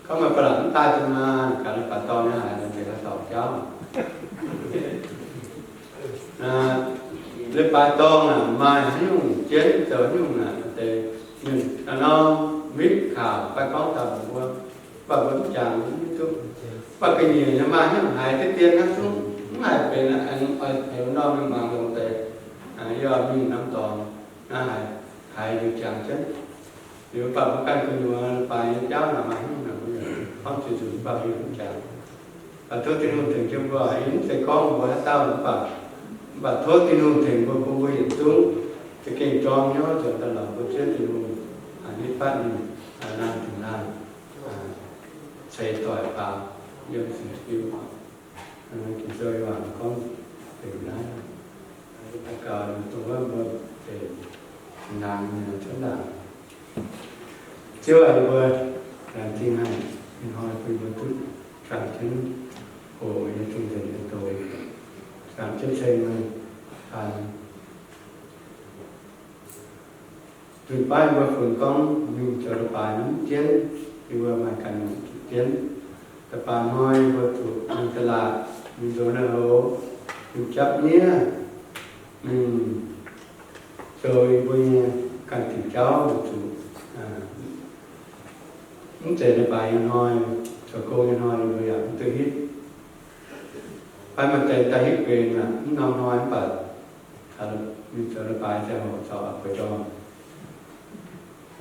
gorngv maaih ba'laqc mv daaih daaih maah, gaax leiz-baaix dorngh nyei haic, nzengc haaix dauh jauv. Leiz-baaix dorngh naaic maaih haaix nyungc jienv zoux haaix nyungc naaic deix, mienh norm-norm witv kaux fai gorngv taux mbuo, mv baac mbuo mv jangx mv duqv. Mv baac ga'nyiec nyei maaih haaix nyungc haiz deix dien hnangv zungv mv haih benx, aengx oix heuc norm mingh mangc longx deix, yie oix mingh norm dorngx naaiv haiz, haiz liuz jangx jienv. Liuz mv baac mbuo ganh gu'nyuoz leiz-baaix nyei jauv naaic maaih haaix nyungc naaic mbuo yaac gorngv zuqc zuqc mv baac mbuo yaac mv jangx. Mv baac tov Tin-Hungh tengx jienv mbuo, yie mv zeiz gorngv mbuo haaix dauh mv baac, mv baac tov Tin-Hungh tengx mbuo, bun mbuo yietc zungv za'gengh jorm hnyouv nzuonx daaih lorz mbuo Ziouv Tin-Hungh, nitv fatv ninh laanh dingc laanh, ceix doic faaux yiem sin-fiu. Ging-Sou waac gorngv deix naaiv, daux gaux dongh wuov mbuo deix zinh hnaangx nyei cuotv ndaangc. Ziouv aac, yie mbuo laengz zingh haic, ih hnoi bun mbuo duqv juangc jienv hoqc nyei cing-nzengc nyei doz, juangc jienv ceng meih, nzunc baav yie mbuo funx gorngv mingh zoux leiz-baaix mv jienv, yie mbuo maaih ganh nyungc zuqc jienv. Leiz-baaix hnoi yie mbuo zuqc mingh da'laatc, mingh nzox lui-houx, mingh japv miev, mingh zoux yie mbuo nyei ganh diuc jauv, mbuo zuqc mv zeiz leiz-baaix nyei hnoi, zoux gong nyei hnoi yie mbuo yaac mv duqv hitv. Fai maaih deix daaih hitv nquenc aqv, mv norm hnoi mv baac mingh zoux leiz-baaix ziangh hoc caux aqc buoz jorm.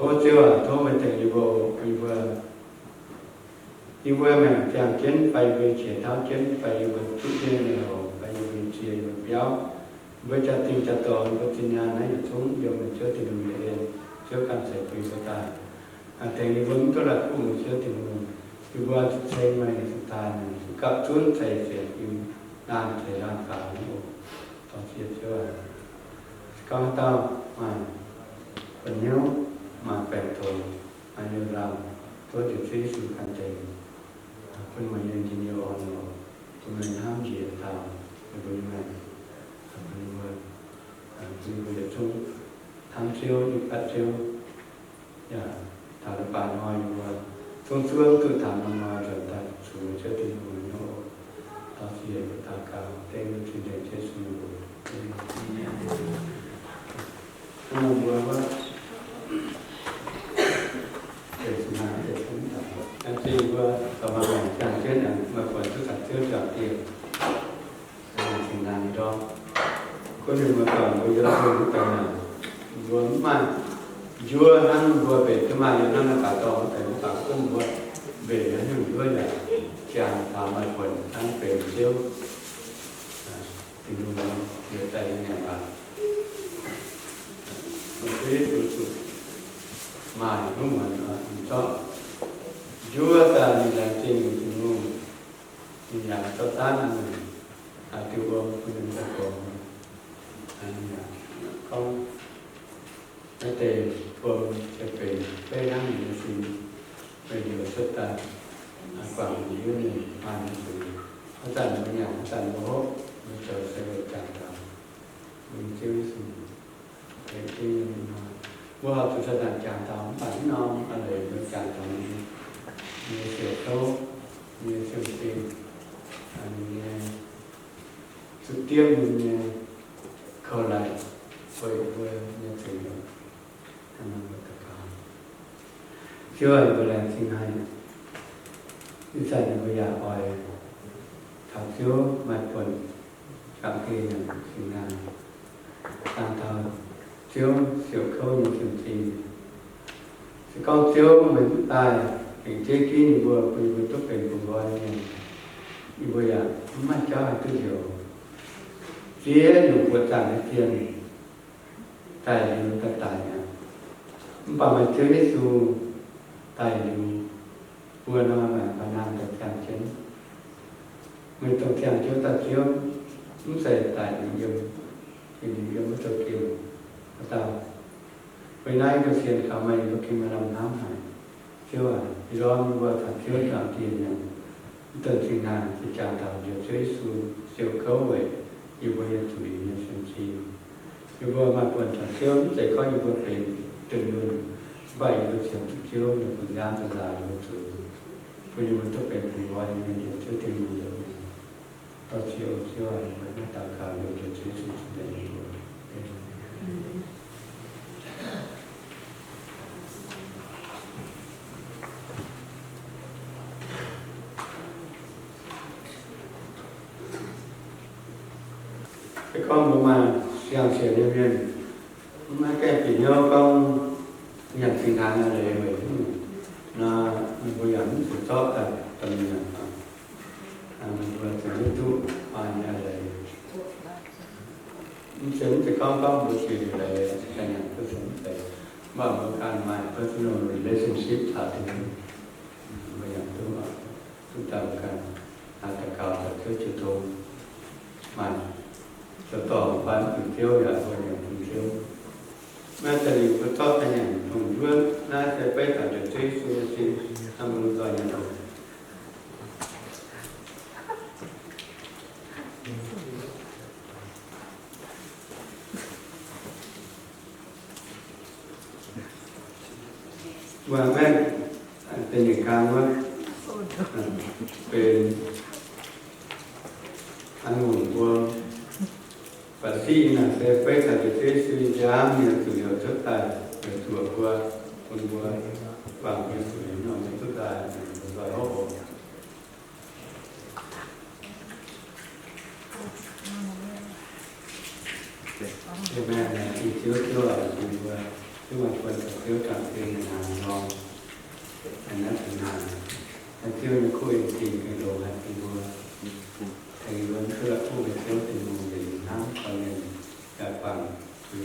O Ziouv aac, tov meih tengx yie mbuo, yie mbuo, yie mbuo maengc ziangh jienv fai yie mbuo qiex tauv jienv fai yie mbuo zuqv jienv nyei hoc fai yie mbuo nyei cie, yie mbuo biauv, yie mbuo jaa-dingh jaa-dorngx, yie mbuo zinh nyaanh naaiv yietc zungv yiem meih Ziouv Tin-Hungh nyei en. Ziouv ganh ceix bun yie mbuo daaih. Tengx yie mbuo mv duqv la'kuqv meih Ziouv Tin-Hungh, yie mbuo zuqc ceng meih, zuqc daaih meih, zuqc gapv zunv ceix sienx fim, laanh ceix laanh faaux nyei oc. Dorh cie Ziouv aac. Se gorngv haaix dauh maaih buoz-hnyouv, maaih baengc toux, maaih liouh nzauh, tov Ziouv Yesu ganh tengx, bun meih nyei njien-youh orn longx, bun meih hnamv njiec taux ninh mbuo nyei maengc, bun ninh mbuo, bun ninh mbuo yietc zungv hnamv Ziouv, nitv fatv Ziouv. Yaac taux leiz-baaix hnoi yie mbuo zungv zuov duqv taux norm hnoi nzuonx daaih fu-sux Ziouv Tin-Hungh nyei oc. Tov sienx daux gaux dengv cing-nzengc Yesu nyei mbuox. Hnangv nor mbuo wuov, laengz zingh mbuo caux maaih maengc ziangh jienv maaih buonc duqv caux Ziouv juangc dieh. Zinh ndaangc nyei ndorm, gunv ninh mbuo dorngc mbuo yiem mbuo mv deix naaic, mbuo mv maaih njuov hnangv mbuo mbenc duqv maaih yiem naaiv leiz-baaix dorngh wuov deix, mv baac gunv mbuo mbenc haaix nyungc njuov yaac ziangh taux maaih buonc hnangv benx Ziouv Tin-Hungh nyei daaih nyei maengc baac. Mbuo Giduc zuqc maaih hnyouv muonz zorqv njuov daaih ninh laengz zingh Tin-Hungh, ninh yaac zorqv zaanv haaix diuh wuom bun ninh daaih gorngv. Gorngv naaiv deix wuom se benx beiv hnangv ninh nyei sin, meih heuc cuotv daaih, guangc ninh hiuv ninh maaih nyei zuiz. Haaix zanc mbuo nyanc, haaix zanc mbuo hopv, mbuo zoux se weic jangx taux mbuo nyei Ziouv Yesu. Mbuo oix zuqc daaih jangx taux mv baac naaiv norm a'leiz mbuo jangx taux nyei siouc kouv, nyei siouc-zinh, nyei zuqc diemv nyei kouv-laih weic mbuo nyei zuiz. Ziouv aac, mbuo laengz zingh haic. Ih zanc mbuo yaac oix taux Ziouv maaih buonc gapv geh nyanc singx hnaangx, dangh taux Ziouv siouc kouv nyei siouc-zinh. Se gorngv Ziouv meih mv daaih, gengh zieqv ginv yie mbuo, bun yie mbuo duqv benx bungx nqoi mienh, yie mbuo yaac mv maaih jauv haih duqv njoux. Ziex nyungc buoqc zaangc nyei zienh daaih liuz daaih daic mi'aqv. Mv baac meih Ziouv Yesu daaih liuz, mbuo nor maaih ba'nangh daaih ziangh jienv. Meih dongh ziangh jienv dauh Ziouv, mv zeiz daic liuz yiem, yiem wuov zouv-gengh wuov dauh. Weic naaiv mbuo sienx kaux meih, mbuo gengh maaih lamh hnamv haic. Ziouv aac, ih ndorm mbuo taux Ziouv juangc dieh nyanc mv dunh singx hnaangx, se jangx taux njoux Ziouv Yesu siouc kouv weic yie mbuo nyei zuiz nyei sienx fim. Yie mbuo maaih buonc taux Ziouv, mv zeiz gorngv yie mbuo benx dunh yunh, mv baac yie mbuo sienx duqv Ziouv nyei bun nziaamv nzaaux yie mbuo zuiz, bun yie mbuo duqv benx bungx nqoi nyei mienh, Ziouv Tin-Hungh njoux mienh. Dorh Ziouv, Ziouv aac, mbuo daux gaux njoux Ziouv Yesu cin-nzengc mbuo. Se gorngv mbuo maaih siang-sienx nyei mienh, mv maaih gaengh bieqc hnyouv gorngv nyanc singx hnaangx a'leiz weic nor, mbuo yaac mv zuqc zorqv daaih domh mienh. Mbuo zuqc hiuv duqv maaih a'leiz. Mv zeiz, mv zeiz gorngv gorngv mbuo zuqc a'leiz daaih nyanc duqv, mv zeiz, mv baac mbuo ganh maaih personal relationship taux Tin-Hungh, mbuo nyanc duqv, duqv daaih mbuo ganh daux gaux daaih Ziouv jiu tong, maaih zoux dorngc fai mv bun Ziouv yaac mbuo nyanc bun Ziouv. Maiv zeiz liuz mbuo zorqv daaih nyanc, dongh wuov naaiv se beiv taux njoux Ziouv Yesu nyei sin, hnangv mbuo lomh nzoih nyanc oc. Mbuo maiv deix nyeic kang wuov, benx a'ngunc mbuo ba'siqv naaic se beiv taux njoux Ziouv Yesu nyei nziaamv nyei zuqc liouc cuotv daaih, liouc zuoqc mbuo, bun mbuo guangc mbuo nyei zuiz, norm mbuo duqv daaih, mbuo nzoih hopv oc. Amen. Laengz zingh Ziouv, Ziouv aac, bun mbuo duqv maaih buonc taux Ziouv juangc dieh nyanc hnaangx nor, naaiv naaiv singx hnaangx, Ziouv nyei kuv in-zingh gengh longx haic bun mbuo. Aengx mbuo duqv la'kuqv mbuo Ziouv Tin-Hungh nzengc hnamv, korv-lienh yaac guangc, bun